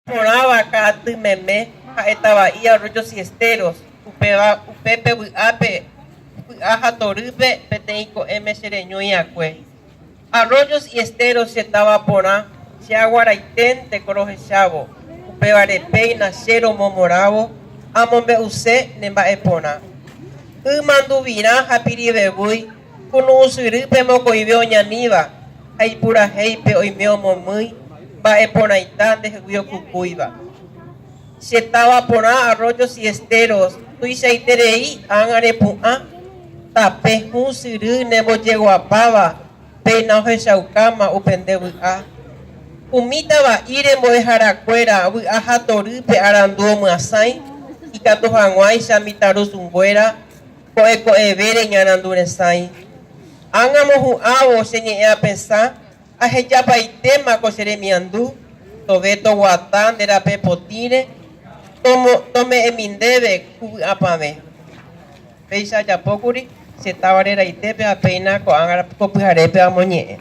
Porãva ka'aty meme ha'e tava'i Arroyos y Esteros, upéva upépe vy'ápe py'a ha torýpe peteĩ ko'ẽme che reñói'akue. Arroyos y Esteros che táva porã, che aguaraiténte ko rohechávo, upévare péina che romomorávo amombe'use ne mba'e porã. Y manduvirã ha pirivevúi kunu'ũsyrýpe mokõive oñaníva ha ipurahéipe oime omomýi mba'e porãita ndehegui okukúiva. Che táva porã Arroyos y Esteros tuichaiterei ág̃a repu'ã, tape hũ syry nembojeguapáva péina ohechaukáma upe nde vy'a. Umi tava'íre mbo'eharakuéra vy'a ha torýpe arandu omyasãi, ikatu hag̃uáicha mitãrusunguéra ko'ẽko'ẽvére ñarandu resãi. Ág̃a mohu'ãvo che ñe'ẽ apesã Ahejapaitéma ko che remiandu, tove toguata nde rape potĩre, tome'ẽmi ndéve ku vy'apavẽ. Péicha ajapókuri che táva reraitépe ha péina ko'ág̃a ko pyharépe amoñe'ẽ.